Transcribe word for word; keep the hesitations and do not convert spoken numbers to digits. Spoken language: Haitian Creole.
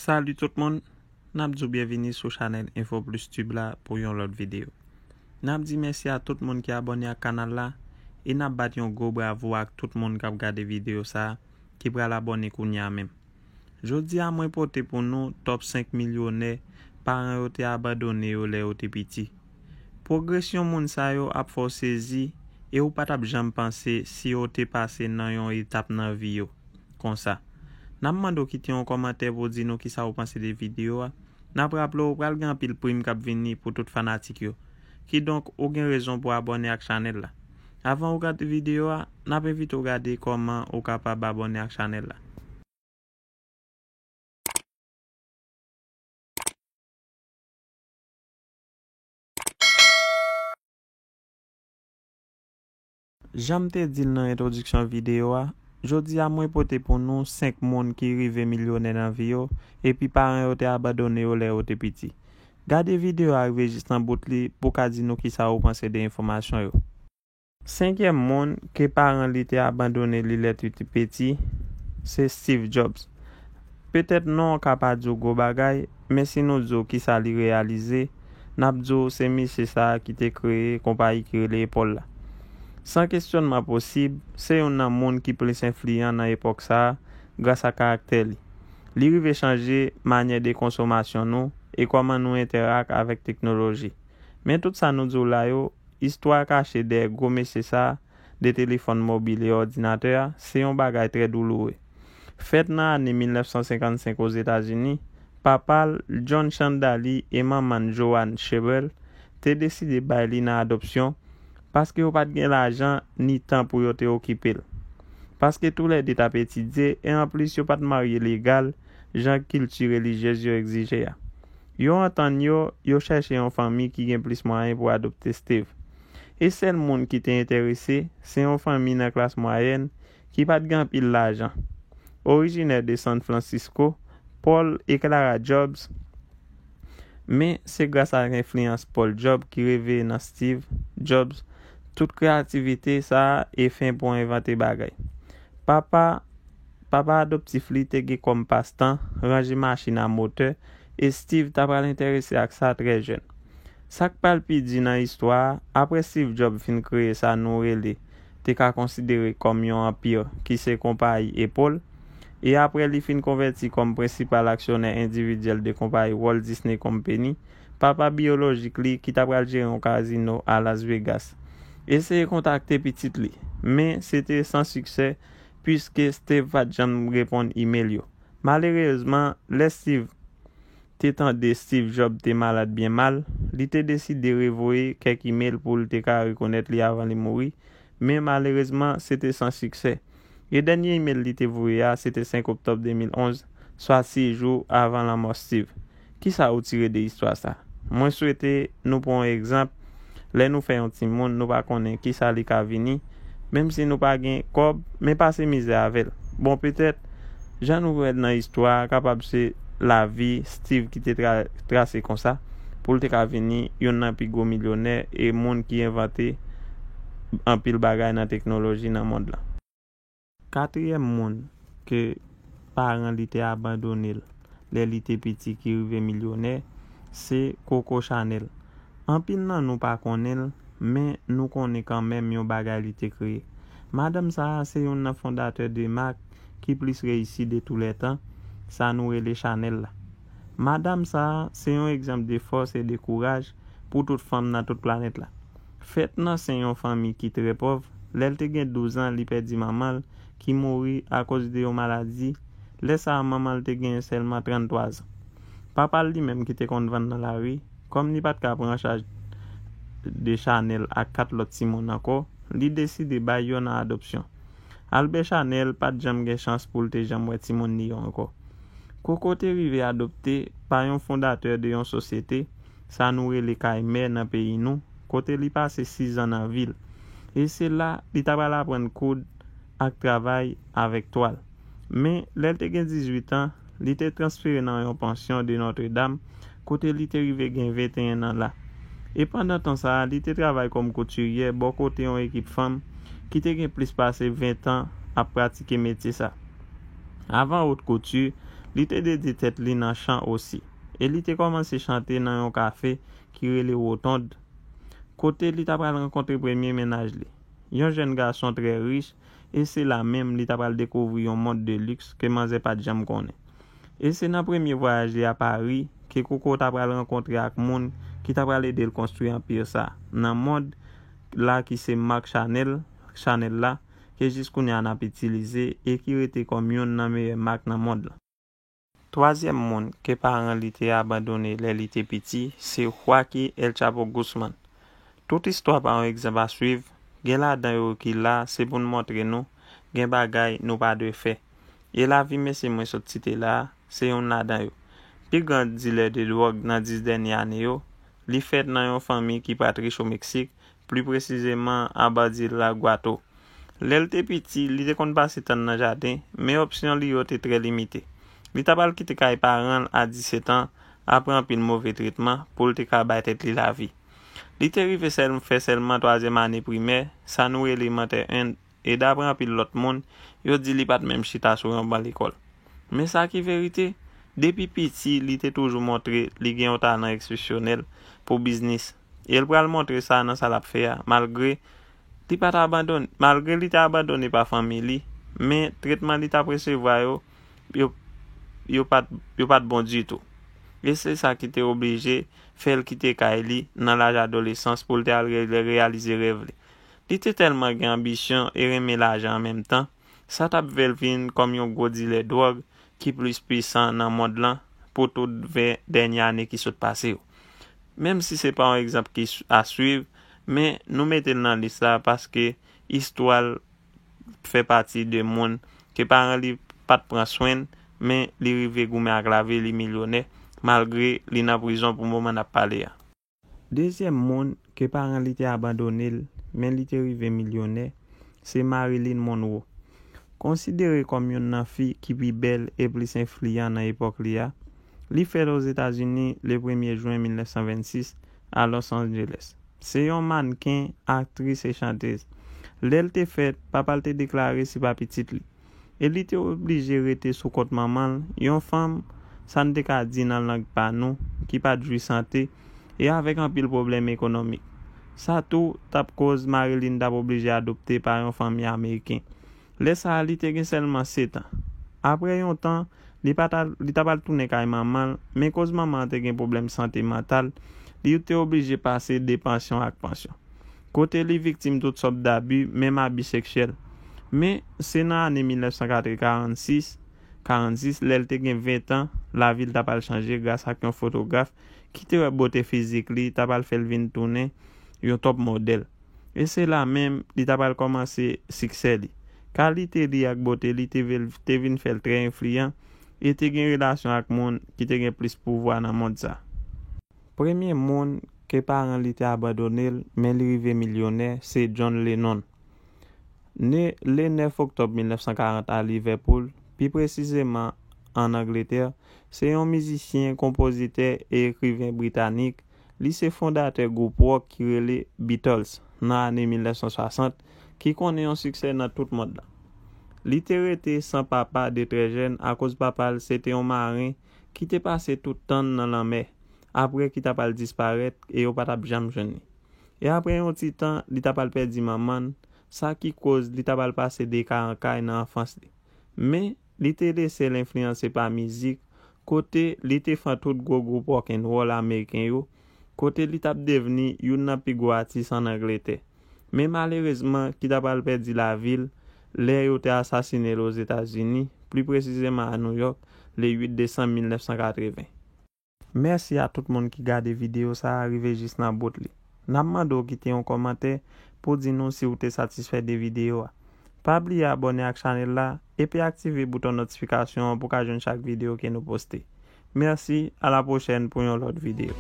Salut tout moun, n ap di w byenvini sou chanèl Info Plus Tube la pou yon lòt videyo. N ap di mèsi a tout moun ki abòne ak kanal la e n ap bat yon gwo bravo ak tout moun k ap gade videyo sa a ki pral abòne kounye a menm. Jodi a mwen pote pou nou top senk milyonè paran yo te abandone yo lè yo te piti. Pwogresyon moun sa yo ap fè w sezi e ou pa t ap janm panse si yo te pase nan yon etap nan vi yo konsa. N ap mande w kite yon kòmantè pou w di nou kisa ou panse de videyo a. N ap raple w pral gen anpil prim k ap vini pou tout fanatik yo. Kidonk, ou gen rezon pou abòne ak chanèl la. Avan ou gade videyo a, n ap envite w gade kòman ou kapab abòne ak chanèl la. Jan m te di l nan entwodiksyon videyo a, jodi a mwen pote pou nou senk moun ki rive milyonè nan vi yo epi paran yo te abandone yo lè yo te piti. Gade videyo a rive jis nan bout li pou w ka di nou kisa ou panse de enfòmasyon yo. Senkyèm moun ke paran li te abandone li lè li te piti, se Steve Jobs. Petèt non an ka pa di w gwo bagay, men si nou di w kisa li reyalize, n ap di w se misye sa a ki te kreye konpayi ki rele Apple la. San kesyònman posib, se youn nan moun ki plis enfliyan nan epòk sa a gras a karaktè li. Li rive chanje manyè de konsomasyon nou e kòman nou entèrak avèk teknoloji. Men tout sa nou di w la yo, istwa kache dèyè gwo mesye sa a de telefòn mobil e òdinatè a, se yon bagay trè douloure. Fèt nan ane mil nèf san senkannsenk Ozetazini, papa l, John Chandali, e manman l, Joan Chebrel, te deside bay li nan adopsyon paske yo pa t gen lajan ni tan pou yo te okipe l. Paske toulède t ap etidye e anplis yo pa t marye legal jan kilti relijyez yo egzije a. Yo antann yo, yo chèche yon fanmi ki gen plis mwayen pou adopte Steve. E sèl moun ki te enterese, se yon fanmi nan klas mwayèn ki pa t gen anpil lajan. Orijinè de San Francisco, Paul e Clara Jobs, men se gras ak enfliyans Paul Jobs ki reveye nan Steve Jobs tout kreyativite sa a e fen pou envante bagay. Papa, papa adoptif li te gen kòm pastan ranje machin a motè e Steve ta pral enterese ak sa trè jèn. Sa k pral pi di nan istwa a, apre Steve Jobs fin kreye sa nou rele, te ka konsidere kòm yon anpi ki se konpayi Apple, e apre li fin konvèti kòm prensipal aksyonè endividyèl de konpayi Walt Disney Company, papa biyolojik li ki ta pral jere yon kazino a Las Vegas, eseye kontakte pitit li, men se te san siksè piske Steve pa t janm reponn imèl yo. Malerezman, lè Steve te tande Steve Jobs te malad byen mal, li te deside revoye kèk imèl pou l te ka rekonèt li avan li mouri, men malerezman, se te san siksè. E dènye imèl li te voye a, se te senk oktòb de mil onz, swa sis jou avan lanmò Steve. Kisa ou tire de istwa sa? Mwen swete nou pran yon egzanp, lè nou fè yon timoun, nou pa konnen kisa li ka vini, menm si nou pa gen kòb, men pase mizè avè l. Bon, petèt, jan nou wè l nan istwa a, kapab se lavi Steve ki te tra-, trase konsa, pou l te ka vini youn nan pi gwo milyonè e moun ki envante anpil bagay nan teknoloji nan mond lan. Katriyèm moun ke paran li te abandone l lè li te piti ki rive milyonè, se Coco Chanel. Anpil nan nou pa konnen l, men nou konnen kanmenm yon bagay li te kreye. Madanm sa a se youn nan fondatè de mak ki plis reyisi de toulètan, sa nou rele Chanel la. Madanm sa a se yon egzanp de fòs e de kouraj pou tout fanm nan tout planèt la. Fèt nan sen yon fanmi ki trè pòv, lè l te gen douz an, li pèdi manman l, ki mouri akoz de yon maladi. Lè sa a, manman l te genyen sèlman tranntwa zan. Papa l li menm ki te konn vann nan lari, kòm li pa t ka pran chaj de Chanel ak kat lòt timoun ankò, li deside bay yo nan adopsyon. Albert Chanel pa t janm gen chans pou l te janm wè timoun li yo ankò. Coco te rive adopte pa yon fondatè de yon sosyete, sa nou rele kay mè nan peyi nou, kote li pase sis zan nan vil. E se la, li ta pral aprann koud ak travay avèk twal. Men, lè l te gen dizuit an, li te transfere nan yon pansyon de Notre Dame, kote li te rive gen venteyen an la. E pandan tan sa a, li te travay kòm koutiryè bò kote yon ekip fanm ki te gen plis pase ven tan ap pratike metye sa. Avan Haute Couture, Li te dedye tèt li nan chan osi, e li te kòmanse chante nan yon kafe ki rele Wotonn, kote li ta pral rankontre premye mennaj li, yon jèn gason trè rich, e se la menm li ta pral dekouvri yon mond de liks ke manzè pa t janm konnen. E se nan premye vwayaj li a Pari ke Coco ta pral rankontre ak moun ki ta pral ede l konstwi anpi sa nan mond la ki se mak Chanel, Chanel la, ke jis kounye a n ap itilize e ki rete kòm youn nan meyè mak nan mond lan. Twazyèm moun ke paran li te abandone lè li te piti se Joaquín El Chapo Guzmán. Tout istwa pa yon egzanp a swiv, gen ladan yo ki la se pou n montre nou gen bagay nou pa dwe fè. E lavi mesye mwen sot site la a, se youn ladan yo. Pi gran dilè de dwòg nan dis dènye ane yo, li fèt nan yon fanmi ki pa t rich o Meksik, pli presizeman an Valle de Guatavita. Lè l te piti, li te konn pase tan nan jaden, men opsyon li yo te trè limite. Li ta pral kite kay paran l a disèt an, apre anpil move tretman, pou l te ka bay tèt li lavi. Li te rive sèl, fè sèlman twazyèm ane primè, sa nou rele mantè en, e dapre anpil lòt moun, yo di li pa t menm chita sou yon ban lekòl. Men sa ki verite, depi piti, li te toujou montre li gen yon talan eksepsyonèl pou biznis. E l pral montre sa nan sa l ap fè a, malgre li pa t abandone, malgre li te abandone pa fanmi li, men tretman li t ap resevwa yo, yo, yo pa t, yo pa t bon ditou. E se sa ki te oblije fè l kite kay li nan laj adolesans pou l te al re-, reyalize rèv li. Li te tèlman gen anbisyon e renmen lajan an menm tan, sa t ap fè l vin kòm yon gwo dilè dwòg ki plis pwisan nan mond lan pou tout ven dènye ane ki sot pase yo. Menm si se pa yon egzanp ki s-, a swiv, men nou mete l nan lis la paske istwa l fè pati de moun ke paran li pa t pran swen l, men li rive goumen ak lavi, li milyonè, malgre li nan prizon pou moman n ap pale a. Dezyèm moun ke paran li te abandone l, men li te rive milyonè, se Marilyn Monroe. Konsidere kòm youn nan fi ki pi bèl e plis enfliyan nan epòk li a, li fèt Ozetazini le premye jen mil nèf san vennsis a Los Angeles. Se yon mannken, aktris e chantez. Lè l te fèt, papa l te deklare se pa pitit li. E li te oblije rete sou kont manman l, yon fanm, sa n te ka di nan lang pa nou, ki pa t jwi sante, e avèk anpil pwoblèm ekonomik. Sa tou t ap koz Marilyn t ap oblije adopte pa yon fanmi ameriken. Lè sa a, li te gen sèlman sèt an. Apre yon tan, li pa t al, li t ap al tounen kay manman l, men koz manman an te gen pwoblèm sante mantal, li te oblije pase de pansyon ak pansyon. Kote li viktim tout sòt dabi, menm abi seksyèl. Men, se nan ane mil nèf san katrevennsis, karannsis, lè l te gen ven an, lavi l t ap al chanje gras ak yon fotograf ki te wè bote fizik li t ap al fè l vin tounen yon top modèl. E se la menm li t ap al kòmanse siksè li. Kalite li ak bote li te, te vin fè l trè enfliyan e te gen relasyon ak moun ki te gen plis pouvwa nan mond sa. Premye moun ke paran li te abandone l, men li rive milyonè, se John Lennon. Ne le nèf oktòb mil nèf san karant a Liverpool, pi presizeman ann Angletè, se yon mizisyen, konpozitè e ekriven britanik. Li se fondatè gwoup wòk ki rele Beatles nan ane mil nèf san swasant, ki konnen yon siksè nan tout mond lan. Li te rete san papa de trè jèn akoz papa l se te yon maren ki te pase tout tan n nan lanmè, apre ki t ap al disparèt e yo pa t ap janm jwenn li. E apre yon ti tan, li t ap al pèdi manman l, sa ki koz li t ap al pase de kay an kay nan anfans li. Men, li te lese l enfliyanse pa mizik, kote li te fan tout gwo gwoup rock'n'roll ameriken yo, kote li t ap devni youn nan pi gwo atis ann Angletè. Men malerezman, ki t ap al pèdi lavi l lè yo te asasine l Ozetazini, pli presizeman a New York, le uit desanm mil nèf san katreven. Mèsi a tout moun ki gade videyo sa a rive jis nan bout li. N ap mande w kite yon kòmantè pou di nou si w te satisfè de videyo a. Pa bliye abòne ak chanèl la epi aktive bouton notifikasyon an pou w ka jwenn chak videyo ke nou poste. Mèsi, a la pwochèn pou yon lòt videyo.